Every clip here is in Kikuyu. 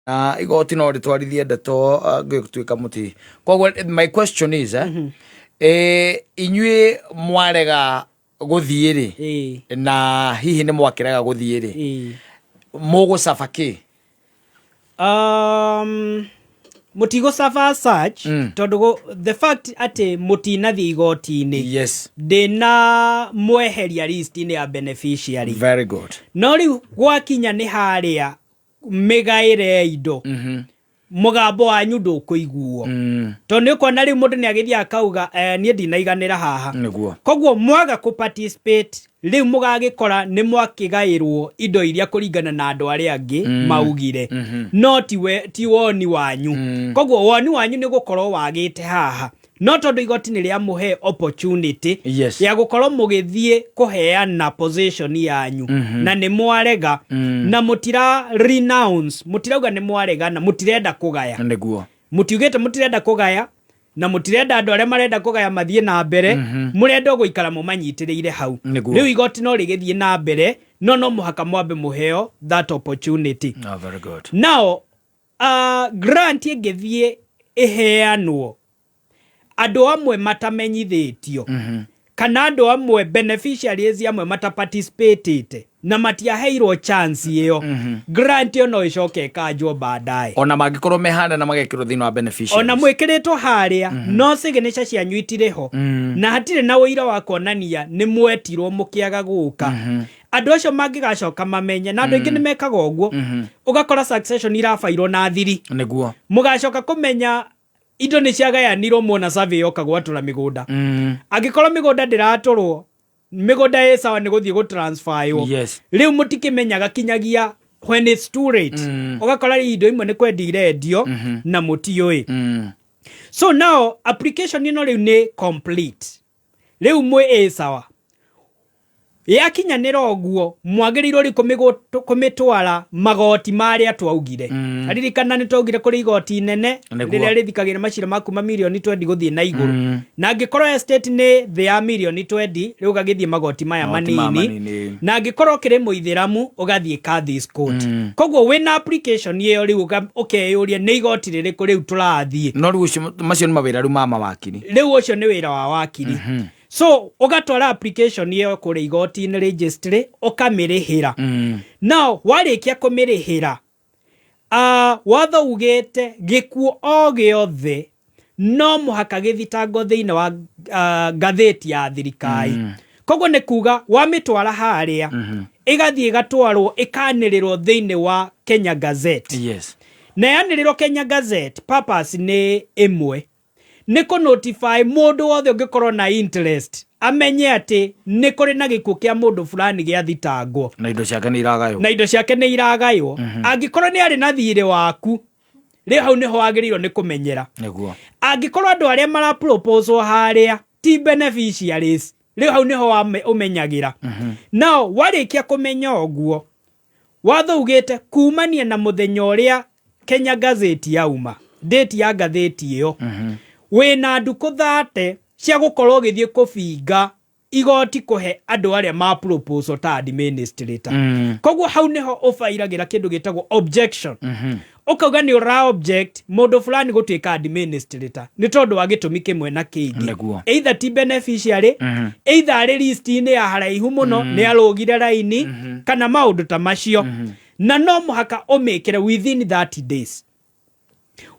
Na igoti no rĩtwarithie ndeto ngĩtuĩka mũti. Koguo my question is, inyuĩ mwarega gũthiĩ rĩ, na hihi nĩ mwakĩrega gũthiĩ rĩ, mũgũcaba kĩ? Mũtigũcaba search, tondũ the fact atĩ mũtinathiĩ igoti-inĩ, ndĩna mweheria list-inĩ ya beneficiary. Very good. No rĩu gwakinya nĩ harĩa mĩgaĩre indo, mũgambo wanyu ndũkũiguo, tondũ nĩ ũkuona rĩu mũndũ nĩ agĩthiĩ akauga, "Niĩ ndinaiganĩra haha." Koguo mwaga kũ participate rĩu, mũgagĩkora nĩ mwakĩgaĩrwo indo iria kũringana na andũ arĩa angĩ maugire, no ti woni wanyu. Koguo woni wanyu nĩ gũkorwo wagĩte haha, no tondũ igoti nĩ rĩamũhe opportunity ya gũkorwo mũgĩthiĩ kũheana position yanyu, na nĩ mwarega, na mũtira renounce, mũtirauga nĩ mwarega na mũtirenda kũgaya. Mũtiugĩte mũtirenda kũgaya na mũtirenda andũ arĩa marenda kũgaya mathiĩ na mbere, mũrenda o gũikara mũmanyitĩrĩire hau. Rĩu igoti no rĩgĩthiĩ na mbere, no mũhaka mwambe mũheo that opportunity. Oh, very good. Now grant ĩngĩthiĩ ĩheanwo andũ amwe matamenyithĩtio, kana andũ amwe beneficiaries amwe mataparticipatĩte na matiaheirwo chance ĩyo, grant ĩyo no ĩcoke ĩkanjwo baadaye. Ona mangĩkorwo mehana na magekĩrwo thĩinĩ wa beneficiaries. Ona mwĩkĩrĩtwo harĩa, no signature cianyu itirĩ ho, na hatirĩ na ũira wa kuonania nĩ mwetirwo mũkĩaga gũka, andũ acio mangĩgacoka mamenye, na andũ aingĩ nĩ mekaga ũguo, ũgakora succession irabairwo na thiri. Mũgacoka kũmenya indo nĩ ciagayanirwo muona survey yoka gwatũra mĩgũnda. Angĩkorwo mĩgũnda ndĩratũrwo, mĩgũnda ĩ sawa, nĩ gũthiĩ gũtransferwo. Rĩu mũtikĩmenyaga kinyagia when it's too late. Ũgakora indo imwe nĩ kwendia irendio na mũtiũĩ. So now application ĩno rĩu nĩ complete, rĩu mwĩ ĩ sawa. Yakinyanĩra ũguo, mwagĩrĩirwo rĩu kũmĩtwara magoti marĩa twaugire. Aririkana nĩ twaugire kũrĩ igoti inene rĩrĩa rĩthikagĩra macira ma kuma mirioni 20 gũthiĩ na igũrũ, na angĩkorwo estate nĩ thĩ ya mirioni 20, rĩu ũgagĩthiĩ magoti maya Magoti maya manini. Manini. Na angĩkorwo ũkĩrĩ mũithĩramu, ũgathiĩ Kadhi's Court. Koguo wĩna application ĩyo rĩu ũkeyũria nĩ igoti rĩrĩkũ rĩu tũrathiĩ. No rĩu macio nĩ mawĩra rĩu ma mawakiri. Rĩu ũcio nĩ wĩra wa wakiri. So ũgatwara application ĩyo kũrĩa igoti-inĩ registry, ũkamĩrĩhĩra. Now warĩkia kũmĩrĩhĩra, watho ugĩte gĩkuũ o gĩothe no mũhaka gĩthitangwo thĩinĩ wa ngathĩti ya thirikari. Koguo nĩ kuga wamĩtwara harĩa, ĩgathiĩ ĩgatwarwo ĩkanĩrĩrwo thĩinĩ wa Kenya Gazette. Na yanĩrĩrwo Kenya Gazette, purpose nĩ ĩmwe, nĩ kũ notify mũndũ wothe ũngĩkorwo na interest amenye atĩ nĩ kũrĩ na gĩkuũ kĩa mũndũ fulani gĩathitangwo. Na indo ciake nĩ iragaywo. Na indo ciake nĩ iragaywo. Angĩkorwo nĩ arĩ na thiirĩ waku, rĩu hau nĩho wagĩrĩirwo nĩ kũmenyera. Angĩkorwo andũ arĩa maraproposwo harĩa ti beneficiaries, rĩu hau nĩho ũmenyagĩra. Now warĩkia kũmenya ũguo, watho ugĩte kumania na mũthenya ũrĩa Kenya Gazette yauma, date ya ngathĩti ĩyo, wĩna ndukũ 30 cia gũkorwo ũgĩthiĩ kũbinga igoti kũhe andũ arĩa ma proposal ta administrator. Koguo hau nĩho ũbairagĩra kĩndũ gĩtagwo objection, ũkauga nĩ ũra object mũndũ fulani gũtuĩka administrator nĩ tondũ wa gĩtũmi kĩmwe na kĩngĩ. Either ti beneficiary, either arĩ list-inĩ ya haraihu mũno, nĩ arũgire raini, kana maũndũ ta macio. Na no mũhaka ũmĩkĩre within 30 days.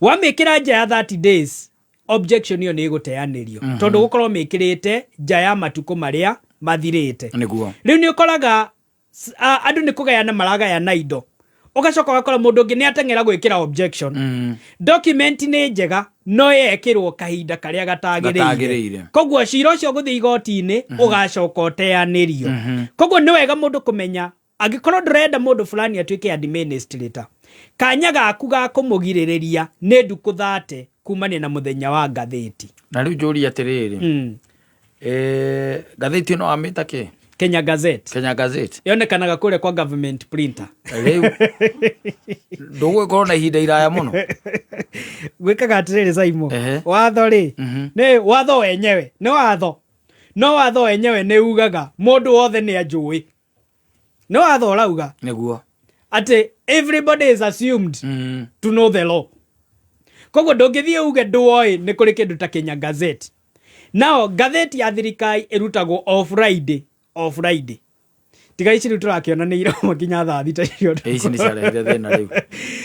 Wamĩkĩra nja ya 30 days, objection ĩyo nĩ ĩgũteanĩrio, tondũ gũkorwo mĩkĩrĩte nja ya matukũ marĩa mathirĩte. Rĩu nĩ ũkoraga andũ nĩ kũgayana maragayana indo, ũgacoka ũgakora mũndũ ũngĩ nĩ ateng'era gwĩkĩra objection. Document nĩ njega, no yekĩrwo kahinda karĩa gatagĩrĩire. Gatagĩrĩire. Koguo cira ũcio gũthiĩ igoti-inĩ ũgacoka ũteanĩrio. Koguo nĩ wega mũndũ kũmenya, angĩkorwo ndũrenda mũndũ fulani atuĩke administrator, kanya gaku ga kũmũgirĩrĩria nĩ ndukũ 30 kumania na mũthenya wa ngathĩti. Na rĩu njũrie atĩrĩrĩ, ngathĩti ĩno wamĩta kĩ? Kenya Gazette. Kenya Gazette. Yonekanaga kũrĩa kwa government printer. Rĩu ndũgũgĩkorwo na ihinda iraya mũno. Gwĩkaga atĩrĩrĩ, Saimo, watho rĩ, nĩ watho wenyewe nĩ watho, no watho wenyewe nĩ ugaga mũndũ wothe nĩ anjũĩ, nĩ watho ũrauga. Atĩ everybody is assumed to know the law. Koguo ndũngĩthiĩ uge ndũoĩ nĩ kũrĩ kĩndũ ta Kenya Gazette. Nao ngathĩti ya thirikari ĩrutagwo o Friday, o Friday. Tiga ici rĩu tũrakĩona nĩ irauma nginya thaa 6 cia ũtukũ. Ici nĩ ciarehire thĩna rĩu.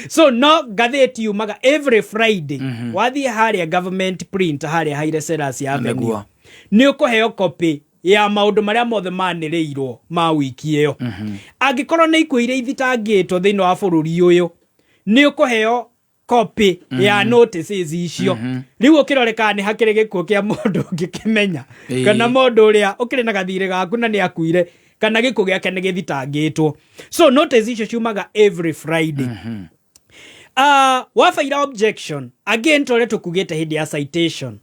So no ngathĩti yumaga every Friday. Wathiĩ harĩa Government Print, harĩa Haile Selassie Avenue, nĩ ũkũheo copy ya maũndũ marĩa mothe manĩrĩirwo ma wiki ĩyo. Angĩkorwo nĩ ikuũ iria ithitangĩtwo thĩinĩ wa bũrũri ũyũ, nĩ ũkũheo copy ya notices icio. Rĩu ũkĩrore kana nĩ hakĩrĩ gĩkuũ kĩa mũndũ ũngĩkĩmenya, kana mũndũ ũrĩa ũkĩrĩ na gathirĩ gaku na nĩ akuire, kana gĩkuũ gĩake nĩ gĩthitangĩtwo. So notice icio ciumaga every Friday. Wabaira objection again, ta ũrĩa tũkugĩte hĩndĩ ya citation,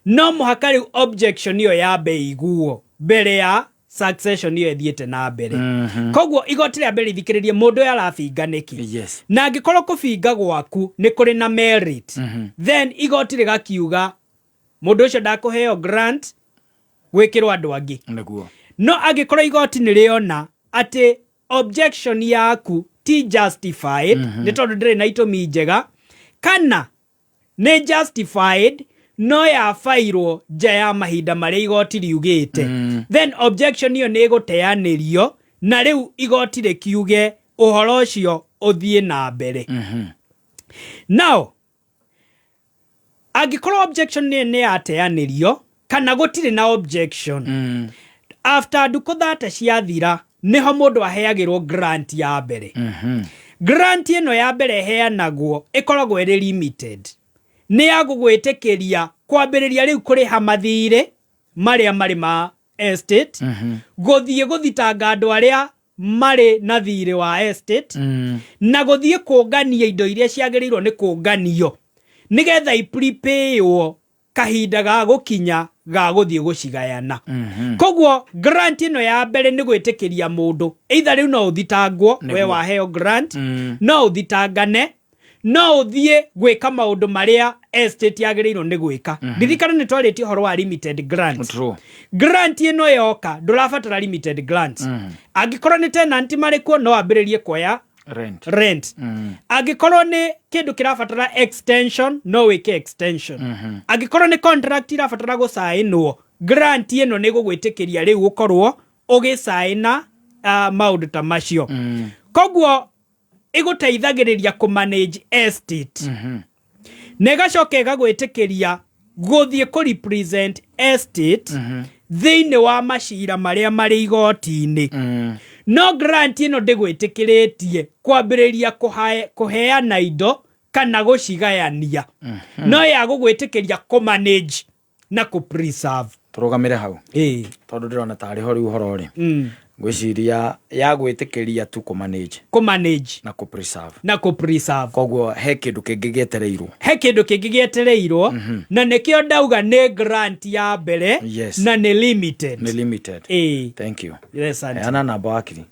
no mũhaka rĩu objection ĩyo yambe iguo mbere ya succession ĩyo ĩthiĩte na mbere. Koguo igoti rĩa mbere ithikĩrĩrie mũndũ ũyũ arabinga nĩkĩ. Na angĩkorwo kũbinga gwaku nĩ kũrĩ na merit, then igoti rĩgakiuga mũndũ ũcio ndakũheo grant gwĩkĩrwo andũ angĩ. No angĩkorwo igoti nĩ rĩona atĩ objection yaku ti justified, nĩ tondũ ndĩrĩ na itũmi njega, kana nĩ justified no yabairwo nja ya mahinda marĩa igoti riugĩte, then objection ĩyo nĩ ĩgũteanĩrio na rĩu igoti rĩkiuge ũhoro ũcio ũthiĩ na mbere. Now angĩkorwo objection nĩ yateanĩrio kana gũtirĩ na objection, after ndukũ 30 ciathira, nĩho mũndũ aheagĩrwo grant ya mbere. Grant ĩno ya mbere ĩheanagwo ĩkoragwo ĩrĩ limited, nĩ ya gũgwĩtĩkĩria kwambĩrĩria rĩu kũrĩha mathirĩ marĩa marĩ ma estate, gũthiĩ gũthitanga andũ arĩa marĩ na thirĩ wa estate, na gũthiĩ kũngania indo iria ciagĩrĩirwo nĩ kũnganio nĩgetha iprepaywo kahinda ga gũkinya ga gũthiĩ gũcigayana. Koguo grant ĩno ya mbere nĩ gwĩtĩkĩria mũndũ either rĩu no ũthitangwo, we waheo grant, no ũthitangane, no ũthiĩ gwĩka maũndũ marĩa estate yagĩrĩirwo nĩ gwĩka. Ririkana nĩ twarĩtie ũhoro wa limited grant. Grant ĩno yoka ndũrabatara limited grant. Angĩkorwo nĩ tenant marĩ kuo, no ambĩrĩrie kuoya rent. Rent. Angĩkorwo nĩ kĩndũ kĩrabatara extension, no wĩke extension. Angĩkorwo nĩ contract irabatara gũcaĩnwo, grant ĩno nĩ gũgwĩtĩkĩria rĩu gũkorwo ũgĩcaĩna maũndũ ta macio. Koguo ĩgũteithagĩrĩria kũ manage estate, na ĩgacoka ĩgagwĩtĩkĩria gũthiĩ kũ represent estate thĩinĩ wa macira marĩa marĩ igoti-inĩ. No grant ĩno ndĩgwĩtĩkĩrĩtie kwambĩrĩria kũheana indo kana gũcigayania, no ya gũgwĩtĩkĩria kũ manage na kũ preserve. Tũrũgamĩre hau, tondũ ndĩrona tarĩ ho rĩu ũhoro rĩ. Ngwĩciria ya gwĩtĩkĩria tu kũ manage kũ manage na kũ preserve. Na kũ preserve. Koguo he kĩndũ kĩngĩ gĩetereirwo. He kĩndũ kĩngĩ gĩetereirwo, na nĩkĩo ndauga nĩ grant ya mbere, na nĩ limited. Nĩ limited. Ĩĩ. Thank you. Yes, auntie. Heana namba, wakiri.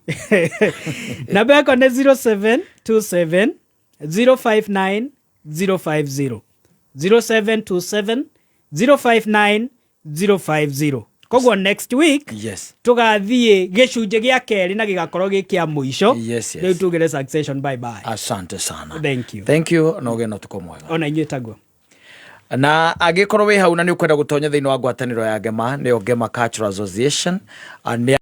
Namba yakwa nĩ 0727 059 050, 0727 059 050. Koguo next week tũgathiĩ gĩcunjĩ gĩa kerĩ na gĩgakorwo gĩ kĩa mũico. Rĩu tugĩre succession bye bye. Asante sana. Thank you. Thank you, na ũgĩe na ũtukũ mwega. Ona inyuĩ taguo. Na angĩkorwo wĩ hau na nĩ ũkwenda gũtonya thĩinĩ wa ngwatanĩro ya Ngema, nĩyo Ngema Cultural Association, nĩ